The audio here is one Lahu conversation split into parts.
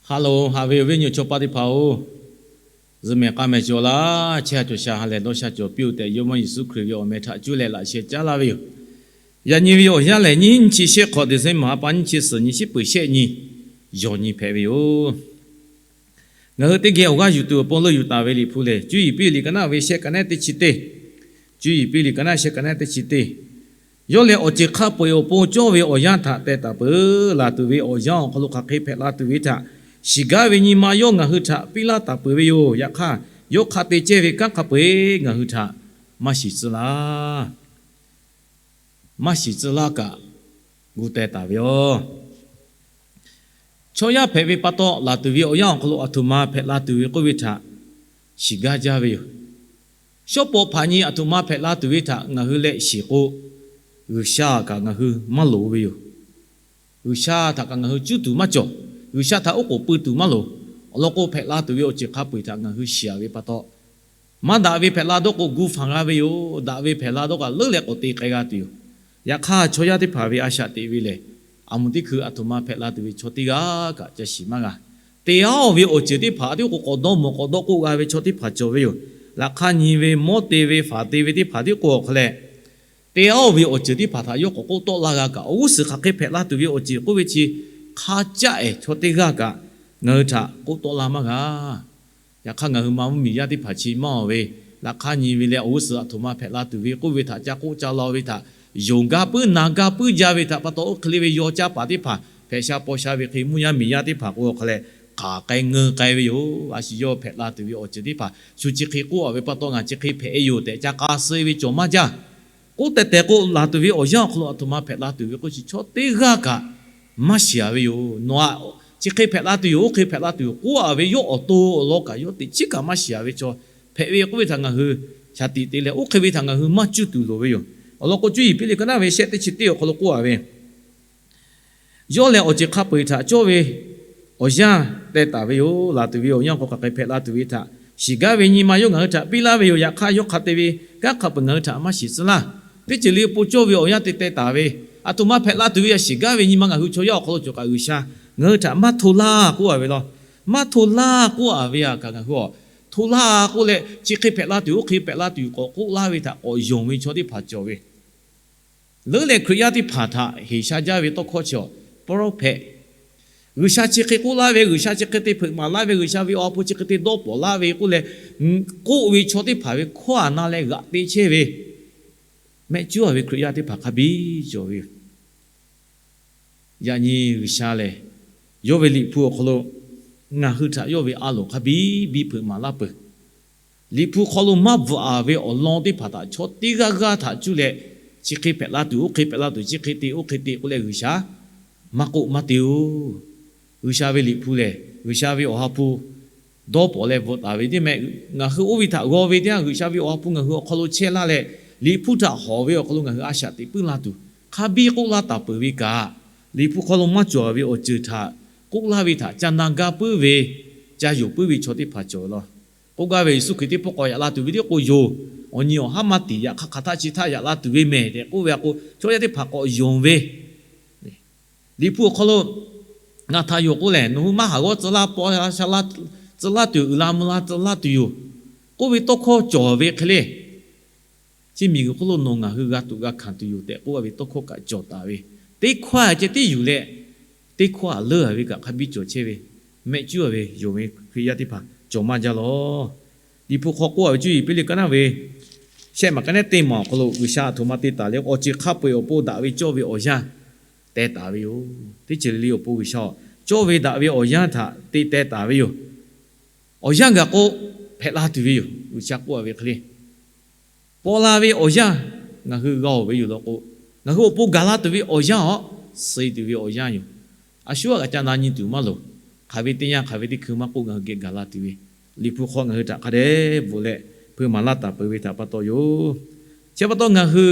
Ha loˬ, haꞈ ve awˬ viˉ awˬ nyi chaw paˆ teˇ hpaˍ-oˬ, zuhꞈ mehˍ k'a mehˍ cawˬ laˇ. Chehˇ sha cawˬ sha ha lehˬ dawˇ sha cawˬ piˇ-oˬ tehꞈ, Jawˇmawˇ Yeˍsuˆ Hkriꞈ ve awˬ meh htaꞈ cuˇ leh laꞈ sheh caˉ laˇ ve yoˬ. Yaꞈ nyi ve awˬ yanˇ lehˬ, nyiˇ chi shehˆ hk'awꞈ December ha pa nyiˇ chi suhˍ nyi shiˉ peuˬ shehˆ nyi, yawˬ nyi hpehꞈ ve yoˬ. Ngaˬ hui teˇ geh awˬ g'aˇ yuˬ tuˬ awˬ pon leuˆ yuˬ taˍ ve Liꞈ hpu lehˬ, Cuˇ yiˍ piˇ liꞈ ka naˆ ve shehˆ ka naˆ teˇ chi teˇ, Cuˇ yiˍ piˇ liꞈ ka naˆ shehˆ ka naˆ teˇ chi teˇ. Yawˇ lehˬ, awˬ ceuˬ hk'a peu-eˬ awˬ pon cawˇ ve awˬ yanˇ htaꞈ teh taˍ peuˬ. Laˬ tuˬ ve awˬ yanˇ awˬ hk'aw lo hk'aˬ hk'e hpehꞈ la tuˬ ve htaꞈ shiˍ gaˇ ve nyi ma yawˇ ngaˬ hui htaꞈ piˇ laˇ taˍ peuˬ ve yoˬ. Yaꞈ hk'aˇ, yawˇ hk'a te cehˇ ve kanˉ hk'a peu-eˬ ngaˬ hui htaꞈ maˇ shiˍ tcuh laˇ. Maˇ shiˍ tcuh laˇ kaꞈ gu teh taˍ ve yoˬ. Chaw yaˇ hpehꞈ ve pa taw, laˬ tuˬ ve awˬ yanˇ awˬ hk'aw lo aˬ htoꞈ ma hpehꞈ la tuˬ ve k'oˆ ve htaꞈ shiˍ gaˇ jaˇ ve yoˬ. Shawˉ pawˍ hpaˍ nyi aˬ htoꞈ ma hpehꞈ la tuˬ ve htaꞈ ngaˬ hui leh shiˍ k'o, G'uiˬsha kaꞈ ngaˬ hui maˇ loˍ ve yoˬ. G'uiˬsha htaꞈ kaꞈ ngaˬ hui cuˇ tuˬ maˇ cawˬ. G'uiˬsha htaꞈ oˉ k'oˍ pui tuˬ maˇ loˍ. Awˬ lawn k'o, hpehꞈ la tuˬ ve awˬ ceuˬ hk'a peu-eˬ htaꞈ ngaˬ hui shiˍ-a ve pa taw, maˇ daꞈ ve hpehꞈ la dawˇ k'o gu fanˬ g'a ve yoˬ. Daꞈ ve hpehꞈ la dawˇ kaꞈ leuˉ leh k'awꞈ te k'ai g'a tuˬ yoˬ. Yaꞈ hk'aˇ, chaw yaˇ teˇ hpaˍ ve a shaꞈ teꞈ ve lehˬ, aˬ moˍ teˇ hkui aˬ htoꞈ ma hpehꞈ la tuˬ ve chaw teˇ g'aˇ kaꞈ ca shiˍ maˇ g'a. Te-a-oˬ ve awˬ ceuˬ teˇ hpaˍ teˇ k'o k'awꞈ dawˇ mawˬ k'awꞈ dawˇ k'oˆ g'a ve chaw teˇ hpaˍ cawˬ ve yoˬ. Laꞈ hk'aˇ nyi ve, mawˇ te ve, faˍ te ve teˇ hpaˍ tiˉ k'o awˬ hk'aw leh, te-a-oˬ ve awˬ ceuˬ teˇ hpaˍ htaꞈ yawˇ k'awꞈ k'oˆ tawˆ laˇ g'a kaꞈ, awˬ g'uˇ suhˍ hk'aˬ hk'e hpehꞈ la tuˬ ve awˬ ceuˬ k'oˆ ve chi hk'a caˆ-ehˍ chaw teˇ g'aˇ kaꞈ ngaˬ hui htaꞈ k'oˆ tawˆ laˇ maˇ g'a. Yaꞈ hk'aˇ, ngaˬ hui ma mvuhˇmiˬ yaˇ teˇ hpaˍ chi maˇ-oˬ ve, laꞈ hk'aˇ nyi ve leh awˬ g'uˇ suhˍ aˬ htoꞈ ma hpehꞈ la tuˬ ve k'oˆ ve htaꞈ ca k'oˆ ca la ve htaꞈ yonˍ ga puiˉ na ga puiˉ jaˇ ve htaꞈ pa taw, oˇ hk'e le ve yaw caˇ paˍ teˇ hpaˍ hpehꞈ sha paw sha ve hk'e, mvuhˇ yaˇ miˬ yaˇ teˇ hpaˍ k'o awˬ hk'aw leh hk'aˬ k'ai ngeu k'ai ve yoˬ. A shu yawˇ hpehꞈ la tuˬ ve awˬ ceuˬ teˇ hpaˍ shu chi hk'e k'oˆ-a ve pa taw, ngaˬ chi hk'e hpehꞈ-e yoˬ tehꞈ ca k'a suh ve cawˬ maˇ jaˇ. K'oˆ tehˬ tehˬ k'o, laˬ tuˬ ve awˬ yanˇ awˬ hk'aw lo aˬ htoꞈ ma hpehꞈ la tuˬ ve k'oˆ chi chaw teˇ g'aˇ kaꞈ maˇ shiˍ-a ve yoˬ. Nawˬ-aꞈ chi hk'e hpehꞈ la tuˬ yoˬ, oˇ hk'e hpehꞈ la tuˬ yoˬ k'oˆ-a ve yawˇ awˬ to awˬ lawn kaꞈ yawˇ teꞈ chiˉ kaꞈ maˇ shiˍ-a ve chaw hpehꞈ ve k'oˆ ve htaꞈ ngaˬ hui shaˍ tiꞈ te leh, oˇ hk'e ve htaꞈ ngaˬ hui maˇ cuˇ tuˬ loˍ ve yoˬ. Awˬ lawn k'o, Cuˇ yiˍ piˇ liꞈ ka naˆ ve shehˆ teˇ chi teˇ awˬ hk'aw lo k'oˆ-a ve, yawˇ lehˬ awˬ ceuˬ hk'a peu-eˬ htaꞈ cawˇ ve awˬ yanˇ teh taˍ ve yoˬ. Laˬ tuˬ ve awˬ yanˇ k'o, hk'aˬ hk'e hpehꞈ la tuˬ ve htaꞈ shiˍ gaˇ ve nyi ma yawˇ ngaˬ hui htaꞈ piˇ laˇ ve yoˬ. Yaꞈ hk'aˇ, yawˇ hk'a te ve kanˉ hk'a peu-eˬ ngaˬ hui htaꞈ maˇ shiˍ tcuh laˇ. Teˇ ceuˬ le awˬ pon cawˇ ve awˬ yanˇ te teh taˍ ve, aˬ htoꞈ ma hpehꞈ la tuˬ ve htaꞈ shiˍ gaˇ ve nyi ma ngaˬ hui chaw yaˇ awˬ hk'aw lo cawˬ kaꞈ, G'uiˬsha ngaˬ hui htaꞈ maˇ hto laˇ k'oˆ-a ve law. Maˇ hto laˇ k'oˆ-a ve htaꞈ kaꞈ ngaˬ hui-a, hto laˇ k'oˆ leh chi hk'e hpehꞈ la tuˬ, oˇ hk'e hpehꞈ la tuˬ yoˬ k'awꞈ k'oˆ laˇ ve htaꞈ k'awꞈ yonˍ ve chaw teˇ hpaˍ cawˬ ve. Leuˉ leh Hkriꞈ yaˇ teˇ hpaˍ htaꞈ heˍ sha jaˇ ve tawˇ hkawˇ chi-a, prophet, G'uiˬsha chi hk'e k'oˆ laˇ ve, G'uiˬsha chi hk'e te hpeuꞈ maˍ laˇ ve, G'uiˬsha ve awˬ ha hpu chi hk'e te dawˇ pawˍ laˇ ve k'oˆ leh k'oˆ ve chaw teˇ hpaˍ ve hkawˇ-a na leh g'aꞈ te chehˇ ve mehˆ cuˉ-a ve Hkriꞈ yaˇ teˇ hpaˍ hk'a biˇ cawˬ ve yoˬ. Yaꞈ nyi G'uiˬsha lehˬ, yawˇ ve Liꞈ hpu awˬ hk'aw lo ngaˬ hui htaꞈ yawˇ ve a loˍ hk'a biˇ biˇ hpeuꞈ maˍ laˇ peuˬ. Liꞈ hpu hk'aw lo maˇ bvuhꞈ-a ve awˬ lawn teˇ hpaˍ htaꞈ chaw teˇ g'aˇ g'aˇ htaꞈ cuˇ leh, chi hk'e hpehꞈ la tuˬ, oˇ hk'e hpehꞈ la tuˬ, chi hk'e te, oˇ hk'e te k'oˆ leh G'uiˬsha maˇ k'oˆ maˇ te-oˬ. G'uiˬsha ve Liꞈ hpu lehˬ, G'uiˬsha ve awˬ ha hpu dawˇ pawˍ leh bvuhꞈ taˍ ve teˇ mehˆ, ngaˬ hui oˇ ve htaꞈ g'aw ve teˇ yanˇ, G'uiˬsha ve awˬ ha hpu ngaˬ hui awˬ hk'aw lo chehˇ laˇ leh, Liꞈ hpu htaꞈ hawꞈ ve awˬ hk'aw lo ngaˬ hui a shaꞈ teꞈ puiˉ la tuˬ, hk'a biˇ k'oˆ laˇ taˍ peuˬ ve kaꞈ, Liꞈ hpu hk'aw lo maˇ cawˬ ve awˬ ceuˬ htaꞈ k'oˆ laˇ ve htaꞈ ca na gaˇ puiˉ ve, ca yonˍ puiˉ ve chaw teˇ hpaˍ cawˬ ve law. K'oˆ gaˇ ve, Yeˍsuˆ Hkriꞈ teˇ pawˆ k'awꞈ yaꞈ la tuˬ ve tiˉ k'o yoˬ. Awˬ nyi awˬ haˉ maˇ tiˍ, yaꞈ hk'aˇ hk'aˬ htaˆ chi htaˇ yaꞈ la tuˬ ve mehˬ tehꞈ k'oˆ ve a k'o, chaw yaˇ teˇ hpaˍ k'awꞈ yonˍ ve, Liꞈ hpu awˬ hk'aw lo ngaˬ htaꞈ yonˍ k'oˆ lehˬ, nawˬ hui maˇ haˍ g'awˇ tcuh laˇ, paw sha laˇ, tcuh laˇ tuˬ yoˬ, uiˍ la mvuh la tcuh laˇ tuˬ yoˬ k'oˆ ve tawˇ hkawˇ cawˬ ve hk'e le. Chi miˬguiˬ hk'oˆ lo nawˬ ngaˬ hui g'a tuꞈ g'a hkanˍ tuˬ yoˬ tehꞈ k'oˆ ve tawˇ hkawˇ kaꞈ cawˬ taˍ ve, teˇ hkawˇ-a ceh tiˉ yuˬ leh, teˇ hkawˇ-a leuˉ-a ve kaꞈ hk'a biˇ cawˬ chehˇ ve, mehˆ cuˉ-a ve yonˍ ve Hkriꞈ yaˇ teˇ hpaˍ cawˬ maˇ jaˇ law. Liꞈ hpu hk'aw k'oˆ-a ve, Cuˇ yiˍ piˇ liꞈ ka naˆ ve shehˆ maˬ ka naˆ teˇ maˬ awˬ hk'aw lo G'uiˬsha aˬ htoꞈ ma te taˍ leh, awˬ ceuˬ hk'a peu-eˬ awˬ pon daꞈ ve cawˇ ve awˬ yanˇ teh taˍ ve yoˬ. Teˇ ceuˬ le le awˬ pon G'uiˬsha-a, cawˇ ve daꞈ ve awˬ yanˇ htaꞈ te teh taˍ ve yoˬ. Awˬ yanˇ gaˬ k'o, hpehꞈ la tuˬ ve yoˬ. G'uiˬsha k'oˆ-a ve hk'e le, paw la ve awˬ yanˇ ngaˬ hui g'a-oˬ ve yoˬ law k'o, ngaˬ hui awˬ pon gaˬ la tuˬ ve awˬ yanˇ-a, suh tuˬ ve awˬ yanˇ yoˬ. A shu-a kaꞈ ca na nyi tuˬ maˇ loˍ. Hk'aˬ ve teˇ yanˇ, hk'aˬ ve teˇ hkui maˇ k'oˆ, ngaˬ hui geh gaˬ la tuˬ ve, Liꞈ hpu hk'aw ngaˬ hui htaꞈ hk'a dehꞈ bvuhꞈ leh hpeuꞈ maˍ laˇ taˍ peuˬ ve htaꞈ pa taw yoˬ. Chi pa taw ngaˬ hui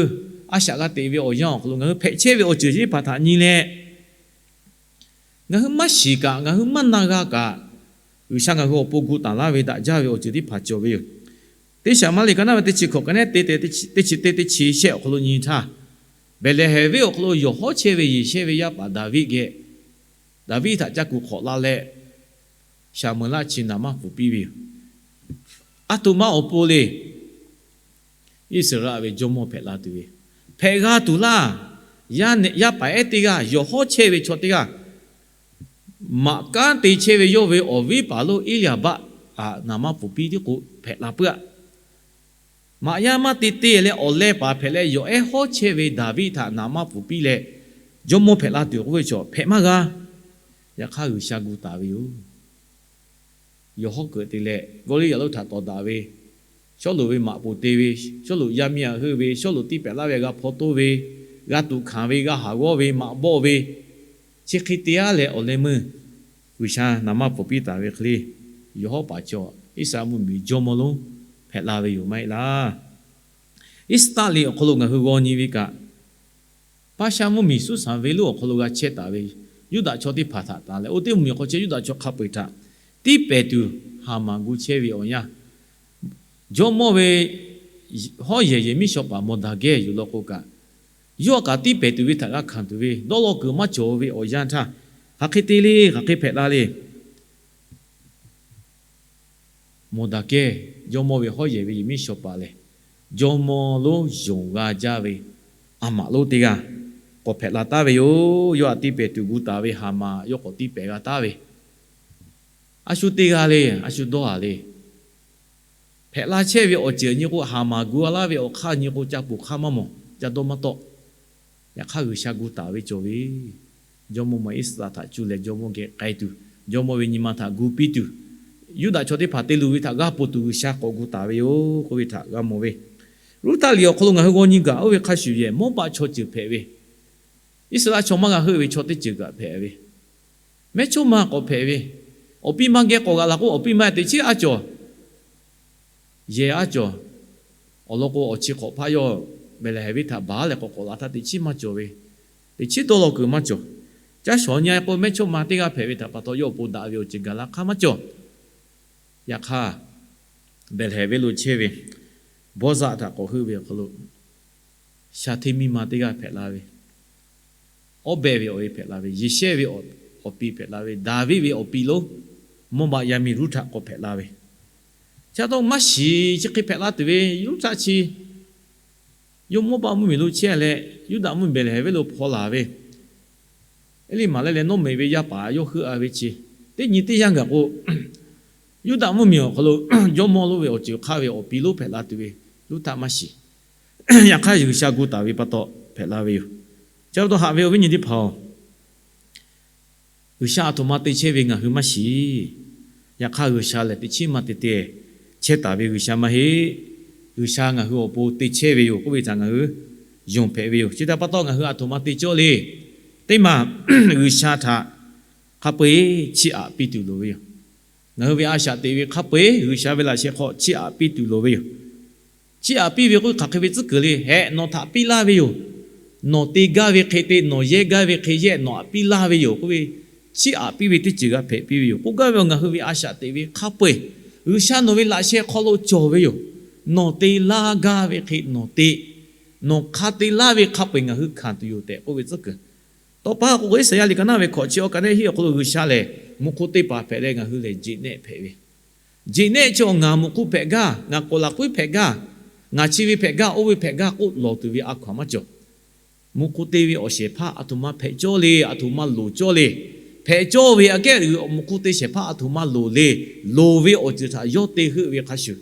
a shaꞈ g'a teꞈ ve awˬ yanˇ awˬ hk'aw lo, ngaˬ hui hpehꞈ chehˇ ve awˬ ceuˬ chi teˇ hpaˍ htaꞈ nyi leh, ngaˬ hui maˇ shiˍ kaꞈ, ngaˬ hui maˇ na g'a kaꞈ, G'uiˬsha ngaˬ hui awˬ pon gu taˍ laˇ ve daꞈ jaˇ ve awˬ ceuˬ teˇ hpaˍ cawˬ ve yoˬ. Teˇ Saˍmaˍriˆ ka naˆ ve teˇ chi hkawꞈ ka naˆ teˇ, teˇ chi teˇ, teˇ chi shehˆ awˬ hk'aw lo nyi htaˇ, Behˍlehˍhehnˍ venˇ awˬ hk'aw lo yawˬ hawˉ chehˇ ve Yeˍsehˇ ve yaˇ paˍ Daˍviˆ geh, Daˍviˆ htaꞈ ca kuˬ hk'awꞈ la leh, Saˍmeˍlaˆ chi naˍ manˇ pfuhˍ piˇ ve yoˬ. Aˬ htoꞈ ma awˬ pon le. Iˉsaˍreˍlaˆ ve jawˇmawˇ hpehꞈ la tuˬ ve, hpehꞈ g'a tuˬ laˇ. Yaˇ paiˍ ehˉ teˇ g'aˇ, yawˬ hawˉ chehˇ ve chaw teˇ g'aˇ, maꞈ kanˉ te chehˇ ve yawˇ ve awˬ viˉ paˍ lonˉ Eˇliˍaˍbaˆ htaꞈ naˍ manˇ pfuhˍ piˇ tiˉ k'o hpehꞈ la puiˉ-aˆ. Maꞈ yaˇ maˇ te te leh awˬ leh paˍ hpehꞈ leh yawˬ ehˉ hawˉ chehˇ ve Daˍviˆ htaꞈ naˍ manˇ pfuhˍ piˇ leh jawˇmawˇ hpehꞈ la tuˬ k'oˆ ve chaw hpehꞈ maˇ g'a. Yaꞈ hk'aˇ G'uiˬsha gu taˍ ve yoˬ. Yawˬ hawˉ keuꞈ te leh Gawˇliˇyaꞈ lonˉ htaꞈ tawˍ daꞈ ve, Sawˉluꞈ ve maꞈ poˍ te ve, Sawˉluꞈ yaˇ miˇ aꞈ heuˆ ve, Sawˉluꞈ tiˇ pehˍ laˇ ve g'a hpaw toˇ ve, g'a tuꞈ hkanˍ ve, g'a haˍ g'awˇ ve, maꞈ bawˆ ve, chi hk'e te-a leh awˬ leh meuˇ G'uiˬsha naˍ manˇ pfuhˍ piˇ taˍ ve hk'e le, yawˬ hawˉ paˍ chaw Iˉsaˍreˍlaˆ mvuhˇmiˬ jawˇmawˇ lonˉ hpehꞈ la ve yoˬ maˇ heˆ laˇ. Iˉsaˍreˍlaˆ awˬ hk'aw lo ngaˬ hui g'aw nyi ve kaꞈ, Paˇshaˆ mvuhˇmiˬ Suˉsaˍ venˇ lonˉ awˬ hk'aw lo g'a chehˇ taˍ ve Yuˇdaꞈ chaw teˇ hpaˍ htaꞈ tanˬ leh, oˇ teˇ mvuhˇmiˬ awˬ hk'aw chehˇ Yuˇdaꞈ chaw hk'a peu-eˬ htaꞈ tiˇ pehˍ tuˬ Haˍmaˍ gu chehˇ ve awˬ yanˇ, jawˇmawˇ ve hawˉ yehˬ yehˬmiˉ shaw paˍ Mawˬdaˍgehˇ yuˬ law k'o kaꞈ, yawˇ kaꞈ tiˇ pehˍ tuˬ ve htaꞈ g'a hkanˍ tuˬ ve dawˇ law kuiˬ maˇ cawˬ ve awˬ yanˇ htaˇ, hk'aˬ hk'e te le, hk'aˬ hk'e hpehꞈ la le. Mawˬdaˍgehˇ, jawˇmawˇ ve hawˉ yehˬ ve yehˬmiˉ shaw paˍ lehˬ, jawˇmawˇ lonˉ yonˍ g'a jaˇ ve a maꞈ lonˉ teˇ g'aˇ k'awꞈ hpehꞈ la taˍ ve yoˬ. Yawˇ htaꞈ tiˇ pehˍ tuˬ gu taˍ ve Haˍmaˍ yawˇ k'awꞈ tiˇ pehˍ g'a taˍ ve, a shu teˇ g'aˇ le, a shu dawˇ-a le. Hpehꞈ la chehˇ ve awˬ ceuˬ nyi k'o, Haˍmaˍ gu-a laˇ ve awˬ hk'aˇ nyi k'o, ca poˬ hk'aˇ maˇ mawˬ, ca dawˇ maˇ tawˆ. Yaꞈ hk'aˇ G'uiˬsha gu taˍ ve cawˬ ve, jawˇmawˇ ma Iˉsaˍreˍlaˆ htaꞈ cuˇ leh jawˇmawˇ geh k'ai tuˬ, jawˇmawˇ ve nyi ma htaꞈ gu piˇ tuˬ, Yuˇdaꞈ chaw teˇ hpaˍ te luˬ ve htaꞈ g'a ponˬ tuˬ G'uiˬsha k'awꞈ gu taˍ ve yoˬ k'oˆ ve htaꞈ g'a mawˬ ve. Ruˇhtaˆ liꞈ awˬ hk'aw lo ngaˬ hui g'aw nyi gaˬ oˇ ve hk'a shuˍ yehˬ Mawˇbaˆ chaw ceuˬ hpehꞈ ve, Iˉsaˍreˍlaˆ chaw maˇ g'a heuˆ ve chaw teˇ ceuˬ kaꞈ hpehꞈ ve, mehˇchawˇma k'awꞈ hpehꞈ ve, awˬ piˇ maˇ geh k'awꞈ g'aꞈ la k'o, awˬ piˇ maˇ teꞈ chiˉ aˉ cawˬ, yehˬ aˉ cawˬ. Awˬ lawn k'o, awˬ chi hk'awꞈ hpaˇ yawˇ Behˍlehˍhehnˍ venˇ htaꞈ baˬ leh k'awꞈ k'awꞈ la htaˇ, teꞈ chiˉ maˇ cawˬ ve, teꞈ chiˉ dawˇ law kuiˬ maˇ cawˬ. Caˇ shawˍ nyi-a k'o, mehˇchawˇma teˇ g'aˇ hpehꞈ ve htaꞈ pa taw, yawˇ awˬ pon daꞈ ve awˬ ceuˬ gaˬ la hk'aˇ maˇ cawˬ. Yaꞈ hk'aˇ, Behˍlehˍhehnˍ venˇ lo chehˇ ve Bawˇzaˆ htaꞈ k'awꞈ heuˆ ve awˬ hk'aw lo, shaˍ hteˇ miˇ ma teˇ g'aˇ hpehꞈ la ve, Awˉbehˆ ve awˬ e hpehꞈ la ve, Yeˍsehˇ ve awˬ piˇ hpehꞈ la ve, Daˍviˆ ve awˬ piˇ lonˉ, Mawˇbaˆ yaˇ miˇ Ruˇhtaˆ k'awꞈ hpehꞈ la ve, chi pa taw maˇ shiˍ chi hk'e hpehꞈ la tuˬ ve, Ruˇhtaˆ chi yawˇ Mawˇbaˆ mvuhˇmiˬ lo chehˇ leh, Yuˇdaꞈ mvuhˇmiˬ Behˍlehˍhehnˍ venˇ lo hpaw laˬ ve, Eˇliˇmaꞈ leh leh Nawˉmeꞈ ve yaˇ paˍ yawˇ heuˆ-a ve chi, teˇ nyi teˇ yanˇ gaˬ k'o, Yuˇdaꞈ mvuhˇmiˬ awˬ hk'aw lo jawˇmawˇ lonˉ ve awˬ ceuˬ hk'aˇ ve awˬ piˇ lonˉ hpehꞈ la tuˬ ve Ruˇhtaˆ maˇ shiˍ. Yaꞈ hk'aˇ, G'uiˬsha gu taˍ ve pa taw hpehꞈ la ve yoˬ. Chi pa taw haꞈ ve awˬ viˉ nyi teˇ hpaˍ-oˬ, G'uiˬsha aˬ htoꞈ ma te chehˇ ve ngaˬ hui maˇ shiˍ. Yaꞈ hk'aˇ, G'uiˬsha lehˬ teꞈ chiˉ maˇ te te chehˇ taˍ ve G'uiˬsha maˇ heˆ. G'uiˬsha ngaˬ hui awˬ pon te chehˇ ve yoˬ k'oˆ ve htaꞈ ngaˬ hui yonˍ hpehꞈ ve yoˬ. Chi htaꞈ pa taw ngaˬ hui aˬ htoꞈ ma te cawˇ le. Teˇ maˬ, G'uiˬsha htaꞈ hk'a peu-eˬ chiˇ aꞈ piˇ tuˬ loˍ ve yoˬ. Ngaˬ hui ve a shaꞈ teꞈ ve hk'a peu-eˬ G'uiˬsha ve laꞈ sheh hk'aw chiˇ aꞈ piˇ tuˬ loˍ ve yoˬ. Chiˇ aꞈ piˇ ve k'oˆ ve hk'aˬ hk'e ve tcuhˉ kuiˬ le. Hehꞈ, nawˬ htaꞈ piˇ laˇ ve yoˬ. Nawˬ te gaˇ ve hk'e te, nawˬ yehˇ gaˇ ve hk'e yehˇ nawˬ htaꞈ piˇ laˇ ve yoˬ k'oˆ ve, chiˇ aꞈ piˇ ve teˇ ceuˬ g'a hpehꞈ piˇ ve yoˬ. K'oˆ gaˇ ve awˬ, ngaˬ hui ve a shaꞈ teꞈ ve hk'a peu-eˬ G'uiˬsha nawˬ ve laꞈ sheh hk'aw lo cawˬ ve yoˬ. Nawˬ te laˇ gaˇ ve hk'e nawˬ te, nawˬ hk'a te laˇ ve hk'a peu-eˬ ngaˬ hui hkanˍ tuˬ yoˬ tehꞈ k'oˆ ve tcuhˉ kuiˬ. Tawˇ pa k'o, Iˉsaˍyaˆ liꞈ ka naˇ ve hkawꞈ chi awˬ ka nehˆ hiˆ awˬ hk'aw lo G'uiˬsha lehˬ, muꞈ hk'oˆ teˇ hpaˍ hpehꞈ leh ngaˬ hui lehˬ jeꞈ nehˆ hpehꞈ ve, jeꞈ nehˆ chi awˬ ngaˬ muꞈ hk'oˆ hpehꞈ gaˇ, ngaˬ k'awꞈ laꞈ k'oeˉ hpehꞈ gaˇ, ngaˬ chi ve hpehꞈ gaˇ, oˇ ve hpehꞈ gaˇ k'oˆ lawˬ tuˬ ve a hkaw-anˬ maˇ cawˬ. Muꞈ hk'oˆ te ve awˬ shehˍ hpaˇ aˬ htoꞈ ma hpehꞈ cawˇ le, aˬ htoꞈ ma loˍ cawˇ le. Hpehꞈ cawˇ ve aꞈ kehˉ, muꞈ hk'oˆ te shehˍ hpaˇ aˬ htoꞈ ma loˍ le. Loˍ ve awˬ ceuˬ htaꞈ yawˇ te heuˆ ve hk'a shuˍ,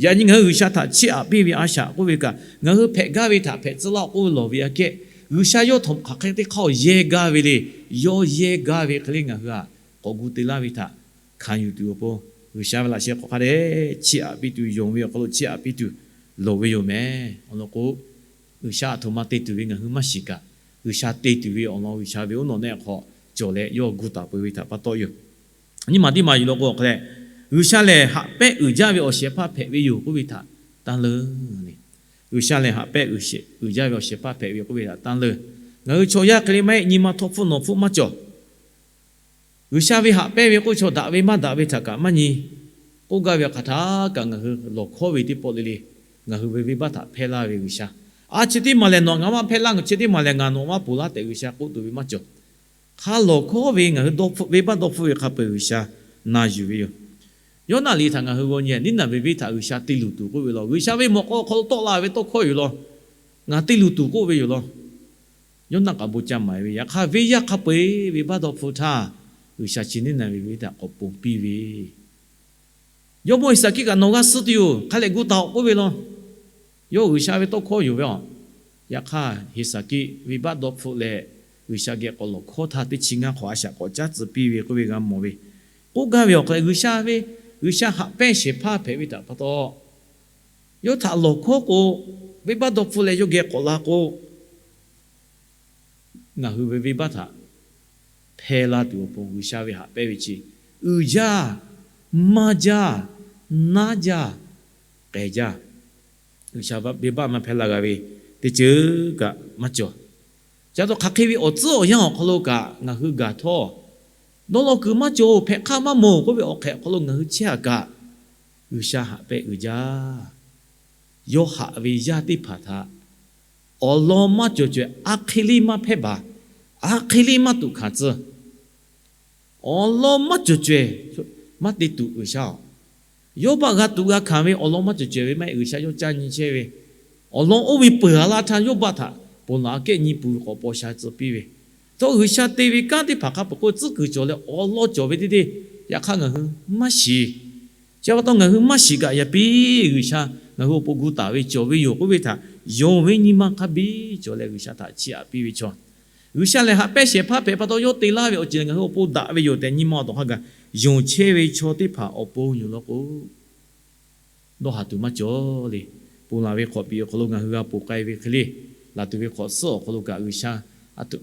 yaꞈ nyi ngaˬ hui G'uiˬsha htaꞈ chiˇ aꞈ piˇ ve a shaꞈ k'oˆ ve kaꞈ, ngaˬ hui hpehꞈ gaˇ ve htaꞈ hpehꞈ tcuh laˇ k'oˆ ve lawˬ ve aꞈ kehˉ, G'uiˬsha yawˇ htaꞈ hk'aˬ hk'e teˇ hk'aˇ awˬ yehˇ gaˇ ve le. Yawˇ yehˇ gaˇ ve hk'e le ngaˬ hui aꞈ k'awꞈ gu te laˇ ve htaꞈ hkanˍ yuˬ tuˬ awˬ pon, G'uiˬsha ve laꞈ sheh hk'aw hk'a dehꞈ chiˇ aꞈ piˇ tuˬ, yonˍ ve awˬ hk'aw lo chiˇ aꞈ piˇ tuˬ loˍ ve yoˬ mehˍ. Awˬ lawn k'o, G'uiˬsha aˬ htoꞈ ma te tuˬ ve ngaˬ hui maˇ shiˍ kaꞈ, G'uiˬsha te tuˬ ve awˬ lawn G'uiˬsha ve uˉ nawˬ nehˆ hk'aw cawˬ leh yawˇ gu taˍ peuˬ ve htaꞈ pa taw yoˬ. Nyiˇ maˬ teˇ maˬ yuˬ law k'o, awˬ hk'a leh, G'uiˬsha lehˬ haꞈ pehˉ uiˍ jaˇ ve awˬ shehˍ hpaˇ hpehꞈ ve yoˬ k'oˆ ve htaꞈ tanˇ leuˬ. G'uiˬsha lehˬ haꞈ pehˉ uiˍ jaˇ ve awˬ shehˍ hpaˇ hpehꞈ ve k'oˆ ve htaꞈ tanˇ leuˬ. Ngaˬ hui chaw yaˇ hk'e le maˇ heˆ, nyi ma htawˇ hpfuhˇ nawˬ hpfuhˇ maˇ cawˬ. G'uiˬsha ve haꞈ pehˇ ve k'oˆ chaw daꞈ ve maˇ daꞈ ve htaꞈ kaꞈ maˇ nyi. K'oˆ gaˇ ve hk'aˬ htaˇ kaꞈ ngaˬ hui lawˬ hkawˉ ve teˇ pawˆ le le, ngaˬ hui ve venˇbaˆ htaꞈ hpehˇ laˇ ve G'uiˬsha, a chi teˇ maˬ lehˬ nawˬ ngaˬ maˇ hpehˇ laˇ, ngaˬ chi teˇ maˬ lehˬ ngaˬ nawˬ maˇ ponˬ laˇ tehꞈ G'uiˬsha k'oˆ tuˬ ve maˇ cawˬ. Hk'a lawˬ hkawˉ ve ngaˬ hui dawˇ hpfuhˆ, venˇbaˆ dawˇ hpfuhˆ ve hk'a peu-eˬ G'uiˬsha na yuˬ ve yoˬ. Yoˇnaˆ liꞈ htaꞈ ngaˬ hui g'aw nyi, Niˇnaˍveˍ venˇ htaꞈ G'uiˬsha te luˬ tuˬ k'oˆ ve law. G'uiˬsha ve mawꞈ k'aw awˬ hk'aw lo tawˆ la ve tawˇ hkawˇ yoˬ law. Ngaˬ te luˬ tuˬ k'oˆ ve yoˬ law. Yoˇnaˆ k'aꞈ bon ca maˍ ve, yaꞈ hk'aˇ venˇ yaˇ hk'a peu-eˬ ve baˆ dawˇ hpfuhˇ htaˇ, G'uiˬsha chi Niˇnaˍveˍ venˇ htaꞈ k'awꞈ ponˬ piˇ ve, Jawˇmawˇ Heˍsaˍkiˆ kaꞈ nawˬ g'a suh tuˬ yoˬ, hk'a lehˬ gu taˍ-oꞈ k'oˆ ve law. Yawˇ G'uiˬsha ve tawˇ hkawˇ yoˬ ve aˬ. Yaꞈ hk'aˇ Heˍsaˍkiˆ ve baˆ dawˇ hpfuhˆ leh G'uiˬsha geh k'awꞈ lawˬ hkawˇ htaˇ, teˇ chi ngaˇ hk'awꞈ a shaꞈ k'awꞈ caˉ tcuh piˇ ve k'oˆ ve g'a mawˬ ve. K'oˆ gaˇ ve awˬ hk'aw lo G'uiˬsha ve, G'uiˬsha haꞈ pehnˇ shehˍ hpaˇ hpehꞈ ve htaꞈ pa taw, yawˇ htaꞈ lawˬ hkawˇ k'o, venˇbaˆ dawˇ hpfuhˆ leh yawˇ geh k'awꞈ la k'o, ngaˬ hui ve venˇbaˆ htaꞈ hpehˇ laˇ tuˬ awˬ pon G'uiˬsha ve haꞈ pehnˇ ve chi, uiˍ jaˇ, maˇ jaˇ, naˉ jaˇ, k'ehˬ jaˇ. G'uiˬsha venˇbaˆ maˇ hpehˇ laˇ g'a ve teˇ ceuˬ kaꞈ maˇ cawˬ. Ca taw hk'aˬ hk'e ve awˬ tcuhˉ awˬ yanˇ awˬ hk'aw lo kaꞈ ngaˬ hui gaˬ htawˇ, dawˇ law kuiˬ maˇ cawˬ, hpehꞈ hk'aˇ maˇ mawˬ k'oˆ ve awˬ hk'ehꞈ awˬ hk'aw lo ngaˬ hui chehˇ-a kaꞈ, G'uiˬsha haꞈ pehnˇ uiˍ jaˇ. Yawˇ haꞈ ve yaˇ teˇ hpaˍ htaꞈ awˬ lawn maˇ cawˬ caweh, a hk'e liˇ maˇ hpehˇ baˬ, a hk'e liˇ maˇ tuꞈ hkanˍ tcuh. Awˬ lawn maˇ cawˬ caweh maˇ te tuꞈ G'uiˬsha-oˬ. Yawˇ baˆ g'a tuꞈ g'a hkanˍ ve awˬ lawn maˇ cawˬ caweh ve maˇ heˆ, G'uiˬsha yawˇ caˇ nyi chehˇ ve. Awˬ lawn oˇ ve peuˬ-a laˇ htaˇ yawˇ baˆ htaꞈ ponˬ laˬ aꞈ kehˉ nyi peuˬ ve k'awꞈ paw sha tcuh piˇ ve. Htawˇ G'uiˬsha te ve kanˉ teˇ hpaˍ hk'a peuˬ k'o tcuhˉ kuiˬ cawˬ leh awˬ lawn cawˬ ve teˇ teˇ, yaꞈ hk'aˇ ngaˬ hui maˇ shiˍ. Chi pa taw ngaˬ hui maˇ shiˍ kaꞈ yaꞈ piˇ G'uiˬsha ngaˬ hui awˬ pon gu taˍ ve cawˬ ve yoˬ k'oˆ ve htaꞈ yonˍ ve nyi ma hk'a biˇ cawˬ leh G'uiˬsha htaꞈ chiˇ aꞈ piˇ ve chaw. G'uiˬsha lehˬ haꞈ pehnˇ shehˍ hpaˇ hpehꞈ pa taw yawˇ te laˇ ve awˬ ceuˬ lehˬ ngaˬ hui awˬ pon daꞈ ve yoˬ tehꞈ nyi ma awˬ tawˍ hk'a gaˬ yonˍ chehˇ ve chaw teˇ hpaˍ awˬ pon yoˬ law k'o, dawˇ haˍ tuˬ maˇ cawˬ le. Ponˬ laˬ ve hk'awꞈ piˍ awˬ hk'aw lo ngaˬ hui g'a ponˬ k'ai ve hk'e le, laˬ tuˬ ve hk'awꞈ suhˉ awˬ hk'aw lo kaꞈ G'uiˬsha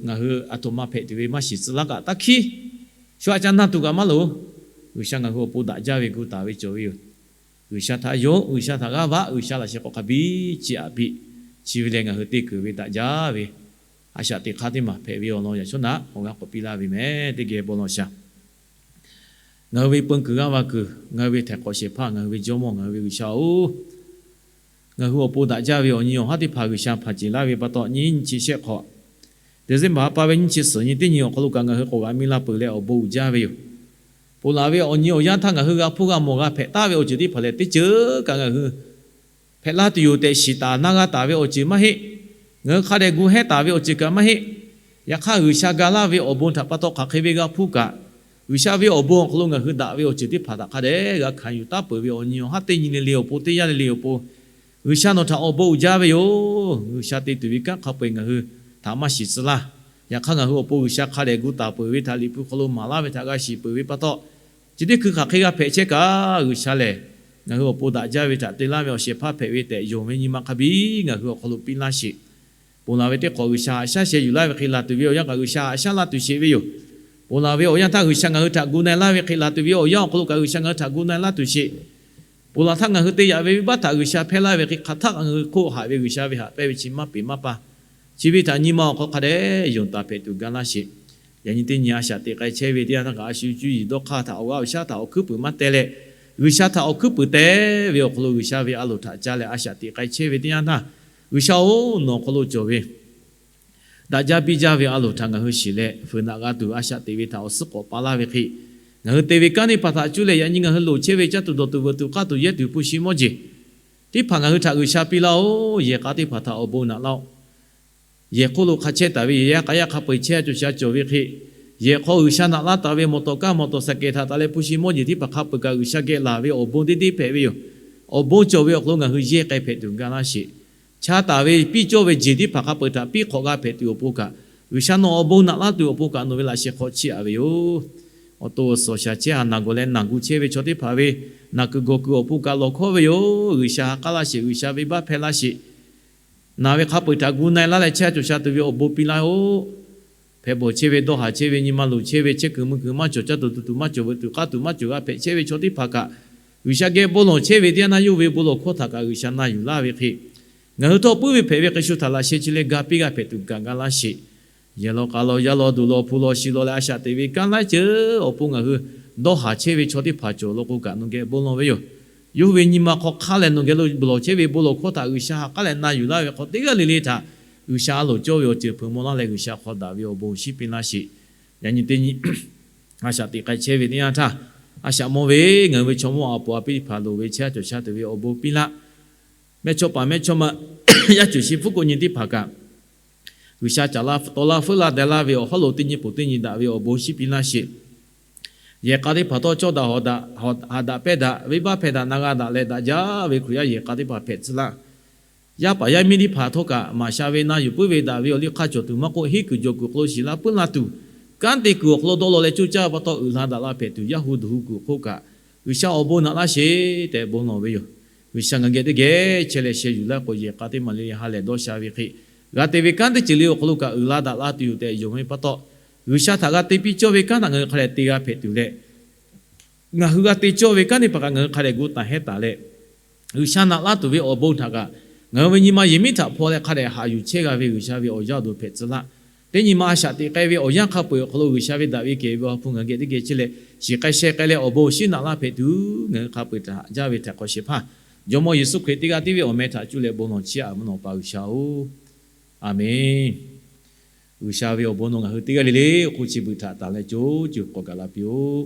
ngaˬ hui aˬ htoꞈ ma hpehꞈ tuˬ ve maˇ shiˍ tcuh laˇ kaꞈ taˇ hkiˉ. Shu aꞈ ca na tuˬ kaꞈ maˇ loˍ. G'uiˬsha ngaˬ hui awˬ pon daꞈ jaˇ ve gu taˍ ve cawˬ ve yoˬ. G'uiˬsha htaꞈ yonˍ, G'uiˬsha htaꞈ g'aˇ vaꞈ, G'uiˬsha laꞈ sheh k'awꞈ hk'a biˇ chiˇ aꞈ piˇ. Chi ve lehˬ ngaˬ hui te kuiˬ ve daꞈ jaˇ ve a shaꞈ teꞈ hk'aˇ teˇ maˬ hpehꞈ ve awˬ lawn yaꞈ shawˉ naꞈ awˬ g'aˇ k'awꞈ piˇ laˇ ve meh. Teˇ geh bon lawˬ shaˍ. Ngaˬ hui ve peun kuiˬ g'aˇ va kuiˬ, ngaˬ hui ve htaiˍ hk'awꞈ shehˍ hpaˇ, ngaˬ hui ve Jawˇmawˇ, ngaˬ hui ve G'uiˬsha-oˬ, ngaˬ hui awˬ pon daꞈ jaˇ ve awˬ nyi awˬ haˉ teˇ hpaˍ G'uiˬsha hpanˍ ceˬ laˇ ve pa taw, nyiˇ nyiˇ chi shehˆ hk'awꞈ, December ha pa ve nyiˇ chi suhˍ nyi teˇ nyi awˬ hk'aw lo kaꞈ ngaˬ hui k'awꞈ g'a miˇ laˇ peuˬ leh awˬ bon uiˍ jaˇ ve yoˬ. Ponˬ laˬ ve awˬ nyi awˬ yanˇ htaˇ ngaˬ hui g'a hpuˇ g'a mawˬ g'a hpehꞈ taˍ ve awˬ ceuˬ teˇ hpaˍ lehˬ teˇ ceuˬ kaꞈ ngaˬ hui hpehꞈ laˇ tuˬ yoˬ tehꞈ shiˍ taˍ naˇ g'a taˍ ve awˬ ceuˬ maˇ heˆ. Ngaˬ hui hk'a dehꞈ gu hehˉ taˍ ve awˬ ceuˬ kaꞈ maˇ heˆ. Yaꞈ hk'aˇ G'uiˬsha ga laˇ ve awˬ bon htaꞈ pa taw hk'aˬ hk'e ve g'a hpuˇ kaꞈ, G'uiˬsha ve awˬ bon awˬ hk'aw lo ngaˬ hui daꞈ ve awˬ ceuˬ teˇ hpaˍ htaꞈ hk'a dehꞈ g'a hkanˍ yuˬ taˉ peuˬ ve awˬ nyi awˬ haˉ teˇ nyi le le awˬ pon teˇ yanˇ le le awˬ pon, G'uiˬsha nawˬ htaꞈ awˬ bon uiˍ jaˇ ve yoˬ. G'uiˬsha te tuˬ ve kanˉ hk'a peu-eˬ ngaˬ hui htaꞈ maˇ shiˍ tcuh laˇ. Yaꞈ hk'aˇ ngaˬ hui awˬ pon G'uiˬsha hk'a dehꞈ gu taˍ peuˬ ve htaꞈ Liꞈ hpu hk'aw lo maˍ laˇ ve htaꞈ g'a shiˍ peuˬ ve pa taw, chi teˇ hkui hk'aˬ hk'e g'a hpehꞈ chehˇ kaꞈ G'uiˬsha lehˬ ngaˬ hui awˬ pon daꞈ jaˇ ve htaꞈ te laˇ ve awˬ shehˍ hpaˇ hpehꞈ ve tehꞈ yonˍ ve nyi ma hk'a biˇ ngaˬ hui awˬ hk'aw lo piˇ laˇ sheˍ. Ponˬ laˬ ve teˇ hk'awꞈ G'uiˬsha haꞈ shaˉ sheh yuˬ laˇ ve hk'e laˬ tuˬ ve awˬ yanˇ kaꞈ G'uiˬsha haꞈ shaˉ laˇ tuˬ sheˍ ve yoˬ. Ponˬ laˬ ve awˬ yanˇ htaˇ G'uiˬsha ngaˬ hui htaꞈ gu na-e laˇ ve hk'e laˬ tuˬ ve awˬ yanˇ awˬ hk'aw lo kaꞈ G'uiˬsha ngaˬ hui htaꞈ gu na-e laˇ tuˬ sheˍ. Ponˬ laˬ htaˇ ngaˬ hui te yaꞈ ve venˇbaˆ htaꞈ G'uiˬsha hpehˇ laˇ ve hk'e hk'aˬ htaˆ ngaˬ hui hk'oˆ haꞈ ve G'uiˬsha ve haꞈ pehnˇ ve chi maˇ peˍ maˇ pa. Chi ve htaꞈ nyi ma awˬ hk'aw hk'a dehꞈ yonˍ taˍ hpehꞈ tuˬ ga laˇ sheˍ. Yaꞈ nyi teˇ nyi a shaꞈ teꞈ k'ai chehˇ ve teˇ yanˇ htaˇ kaꞈ a shu cuˇ yiˍ dawˇ hk'aˇ htaꞈ awˬ g'aˇ awˬ shaˉ htaꞈ awˬ hkuiˉ puiˍ maˇ teh leh, G'uiˬsha htaꞈ awˬ hkuiˉ puiˍ teh ve awˬ hk'aw lo G'uiˬsha ve a loˍ htaꞈ ca leh a shaꞈ teꞈ k'ai chehˇ ve teˇ yanˇ htaˇ, G'uiˬsha-oˬ, nawˬ awˬ hk'aw lo cawˬ ve daꞈ jaˇ biˇ jaˇ ve a loˍ htaꞈ ngaˬ hui shiˍ leh fuiˍ naꞈ g'a tuˬ a shaꞈ teꞈ ve htaꞈ awˬ suhˉ k'awꞈ pa laˇ ve hk'e, ngaˬ hui te ve kanˉ teˇ hpaˍ htaꞈ cuˇ leh yaꞈ nyi ngaˬ hui loˍ chehˇ ve caˇ tuˬ dawˬ tuˬ veuꞈ tuˬ k'aˇ tuˬ yehˇ tuˬ hpu shi mawˇ jeˬ teˇ hpaˍ ngaˬ hui htaꞈ G'uiˬsha piˇ laˇ-oˆ. Yehˬ k'a teˇ hpaˍ htaꞈ awˬ bon naꞈ laˇ-oˆ. Yehˬ hk'oˆ lo hk'a chehˇ taˍ ve yehˬ yaˇ k'a yaˇ hk'a peu-eˬ chehˇ a cawˬ sha cawˬ ve hk'e, yehˬ hk'aw G'uiˬsha naꞈ laˇ taˍ ve mawˬ tawˍ kaˇ mawˬ tawˍ saˍ kehˍ htaꞈ taˍ leh hpu shi mawˇ jeˬ teˇ hpaˍ hk'a peu-eˬ kaꞈ G'uiˬsha geh laˬ ve awˬ bon teˇ deˇ hpehꞈ ve yoˬ. Awˬ bon cawˬ ve awˬ hk'aw lo ngaˬ hui yehˇ k'ai hpehꞈ tuˬ ga laˇ sheˍ. Cha taˍ ve piˇ cawˇ ve jeˬ teˇ hpaˍ hk'a peu-eˬ htaꞈ piˇ hk'awꞈ g'a hpehꞈ tuˬ awˬ pon kaꞈ, G'uiˬsha nawˬ awˬ bon naꞈ laˇ tuˬ awˬ pon kaꞈ nawˬ ve laꞈ sheh hk'aw chiˇ aꞈ ve yoˬ. Awˬ to awˬ suhˍ awˬ shaˍ chehˇ a naˬ gawˬ leh naˬ gu chehˇ ve chaw teˇ hpaˍ ve naˬ kuiˬ gawˬ kuiˬ awˬ pon kaꞈ lawˬ hkawˇ ve yoˬ. G'uiˬsha ha k'aˉ laˇ sheˍ, G'uiˬsha venˇbaˆ hpehˇ laˇ sheˍ. Naˬ ve hk'a peu-eˬ htaꞈ gu na-e laˇ leh chehˇ a cawˬ sha tuˬ ve awˬ bon piˇ laˇ-oˆ. Hpehꞈ bawˬ chehˇ ve dawˇ haˍ chehˇ ve nyi ma loˍ chehˇ ve chehˇ kuiˬ mui kuiˬ maˇ cawˬ caˇ tuˬ tuˬ tuˬ maˇ cawˬ veuꞈ tuˬ k'aˇ tuˬ maˇ cawˬ g'a hpehꞈ chehˇ ve chaw teˇ hpaˍ kaꞈ, G'uiˬsha geh bon lawˬ chehˇ ve teˇ yanˇ naˇ yawˇ ve bon lawˬ hkawˇ htaꞈ kaꞈ G'uiˬsha na yuˬ laˇ ve hk'e, ngaˬ hui htawˇ puiˉ ve hpehꞈ ve hk'e shu htaꞈ laꞈ sheh chi leh ga piˇ g'a hpehꞈ tuˬ gaˬ ga laˇ sheˍ. Yehˬ law k'a law yaˇ law duˬ law hpu law shi law leh a shaꞈ teꞈ ve kanˉ laiˉ ceuˬ awˬ pon ngaˬ hui dawˇ haˍ chehˇ ve chaw teˇ hpaˍ cawˬ law k'o kaꞈ nawˬ geh bon lawˬ ve yoˬ. Yawˇ hui ve nyi ma hk'aw hk'aˇ leh nawˬ geh lo bon lawˬ chehˇ ve bon lawˬ hkawˇ htaꞈ G'uiˬsha ha k'aˉ leh na yuˬ laˇ ve hk'aw teˇ g'aˇ le le htaꞈ G'uiˬsha a loˍ cawˇ ve awˬ ceuˬ hpeuꞈ maw laˇ leh G'uiˬsha hk'aw daꞈ ve awˬ bon shinˉ piˇ laˇ sheˍ. Yaꞈ nyi teˇ nyi a shaꞈ teꞈ k'ai chehˇ ve teˇ yanˇ htaˇ, A shaꞈ mawˇ ve ngaˬ hui ve chaw mawˇ a poˍ a piˇ teˇ hpaˍ loˍ ve chehˇ a cawˬ sha tuˬ ve awˬ bon piˇ laˇ. Mehˇchawˇ paˍ mehˇchawˇma, yaˇ cuˬ shi hpfuhˇ k'oˆ nyi teˇ hpaˍ kaꞈ, G'uiˬsha caˍ laˇ taw laˇ feuˉ laˇ deh laˇ ve awˬ hawˉ lo teˇ nyi poˬ teˇ nyi daꞈ ve awˬ bon shiˉ piˇ laˇ sheˍ. Yehˬ k'a teˇ hpaˍ htawˇ cawˇ daꞈ hawˍ daꞈ, haꞈ daꞈ pehnˇ daꞈ, venˇbaˆ hpehˇ daꞈ, na g'a daꞈ leh daꞈ jaˇ ve Hkriꞈ yaˇ yehˬ k'a teˇ hpaˍ hpehꞈ tcuh laˇ. Yaˇ paˍ yaˇ miˇ teˇ hpaˍ htawˇ kaꞈ maˍ sha ve na yuˬ puiˉ ve daꞈ ve awˬ liˇ hk'aˇ cawˬ tuˬ maˇ k'oˆ, henˇ kuiˬ jawˬ kuiˬ awˬ hk'aw lo shiˍ laˇ puiˉ laˇ tuˬ, kanˉ te kuiˬ awˬ hk'aw lo dawˇ law leh coˇ caˇ ve pa taw uiˍ la daꞈ la hpehꞈ tuˬ, yaˇ hu duˬ hu kuiˬ awˬ hk'oˆ kaꞈ, G'uiˬsha awˬ bon naꞈ laˇ sheˍ tehꞈ bon lawˬ ve yoˬ. G'uiˬsha ngaˬ geh teˇ geh chehˇ leh sheh yuˬ laˇ k'o, yehˬ k'a teˇ maˍ le le ha lehˬ dawˇ sha ve hk'e, g'a te ve kanˉ teˇ ceuˬ le awˬ hk'aw lo kaꞈ uiˍ la daꞈ la tuˬ yoˬ tehꞈ yonˍ ve pa taw, G'uiˬsha htaꞈ g'a te piˇ cawˇ ve kanˉ htaꞈ ngaˬ hui hk'a dehꞈ te g'a hpehꞈ tuˬ leh, ngaˬ hui g'a te cawˇ ve kanˉ teˇ hpaˍ kaꞈ ngaˬ hui hk'a dehꞈ gu taˍ hehnˇ taˍ leh, G'uiˬsha naꞈ laˇ tuˬ ve awˬ bon htaꞈ kaꞈ, ngaˬ hui ve nyi ma yehˬ miˉ htaꞈ hpaw leh hk'a dehꞈ haꞈ yuˬ chehˇ g'a ve G'uiˬsha ve awˬ yaˇ awˬ duˬ hpehꞈ tcuh laˇ. Teˇ nyi ma a shaꞈ teꞈ k'ai ve awˬ yanˇ hk'a peu-eˬ awˬ hk'aw lo G'uiˬsha ve daꞈ ve kehˬ ve awˬ ha hpu ngaˬ geh teˇ geh chehˇ leh, shiˍ k'ai sheh k'ai leh awˬ bon awˬ shinˉ naꞈ laˇ hpehꞈ tuˬ ngaˬ hui hk'a peu-eˬ htaꞈ haꞈ jaˇ ve htaꞈ hk'aw shehˍ hpaˇ, Jawˇmawˇ Yeˍsuˆ Hkriꞈ teˇ g'aˇ tiˉ ve awˬ meh htaꞈ cuˇ leh bon lawˬ chiˇ aꞈ mvuhˇ naw pa G'uiˬsha-oˬ, Aˍmenˍ. G'uiˬsha ve awˬ bon nawˬ ngaˬ hui teˇ g'aˇ le le awˬ hk'oˆ chi beuꞈ htaꞈ tanˬ leh co co k'awꞈ gaˬ la piˇ-oˆ.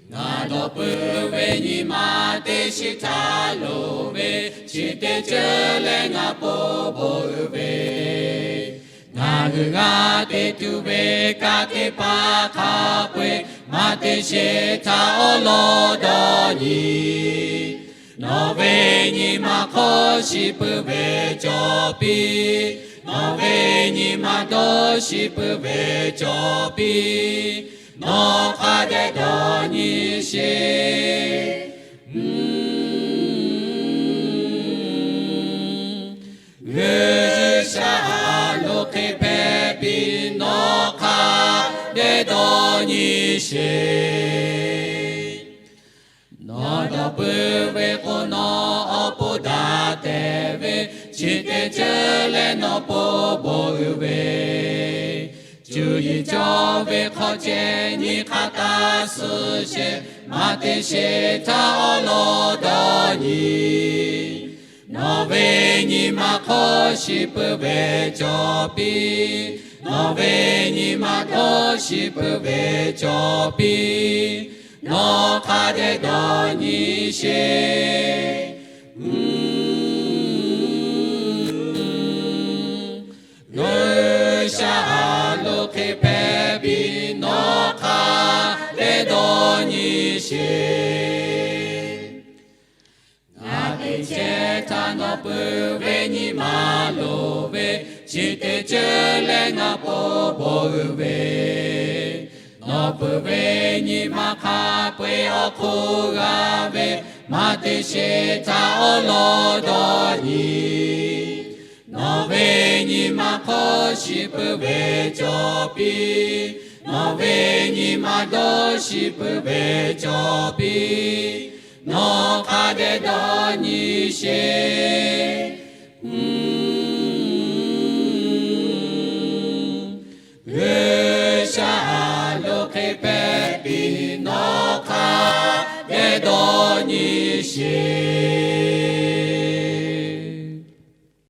Ngaˬ dawˬ peuˬ ve nyi ma teˇ shiˉ htaˇ loˍ ve, chi teˇ ceuˬ leh ngaˬ po bon uiˍ ve, ngaˬ hui g'a te tuˬ ve kanˉ teˇ hpaˍ hk'a peu-eˬ maˇ te sheˍ htaˇ awˉ lawˉ dawˇ nyi. Nawˬ ve nyi ma hk'aw shiˍ peuˬ ve cawˬ piˇ. Nawˬ ve nyi ma dawˇ shiˍ peuˬ ve cawˬ piˇ. Nawˬ hk'a dehꞈ dawˇ nyi sheˍ. G'uiˬsha a loˍ hk'e hpehꞈ piˇ, nawˬ hk'a dehꞈ dawˇ nyi sheˍ. Nawˬ dawˬ peuˬ ve k'o, nawˬ awˬ pon daꞈ tehꞈ ve, chi teˇ ceuˬ leh nawˬ po bon uiˍ ve, cuˇ yiˍ cawˬ ve hk'aw ceh nyi hk'a taˇ suh sheˍ, maˇ te sheˍ htaˇ awˉ lawˉ dawˇ nyi. Nawˬ ve nyi ma hk'aw shiˍ peuˬ ve cawˬ piˇ. Nawˬ ve nyi ma hk'aw shiˍ peuˬ ve cawˬ piˇ. Nawˬ hk'a dehꞈ dawˇ nyi sheˍ. G'uiˬsha a loˍ hk'e hpehꞈ piˇ, nawˬ hk'a dehꞈ dawˇ nyi sheˍ. Ngaˬ teˇ cehˬ htaꞈ nawˬ peuˬ ve nyi ma loˍ ve, chi teˇ ceuˬ leh ngaˬ po bon uiˍ ve, nawˬ peuˬ ve nyi ma hk'a peu-eˬ awˬ hk'oˆ g'a ve, maˇ te sheˍ htaˇ awˉ lawˉ dawˇ nyi. Nawˬ ve nyi ma hk'aw shiˍ peuˬ ve cawˬ piˇ. Nawˬ ve nyi ma dawˇ shiˍ peuˬ ve cawˬ piˇ. Nawˬ hk'a dehꞈ dawˇ nyi sheˍ.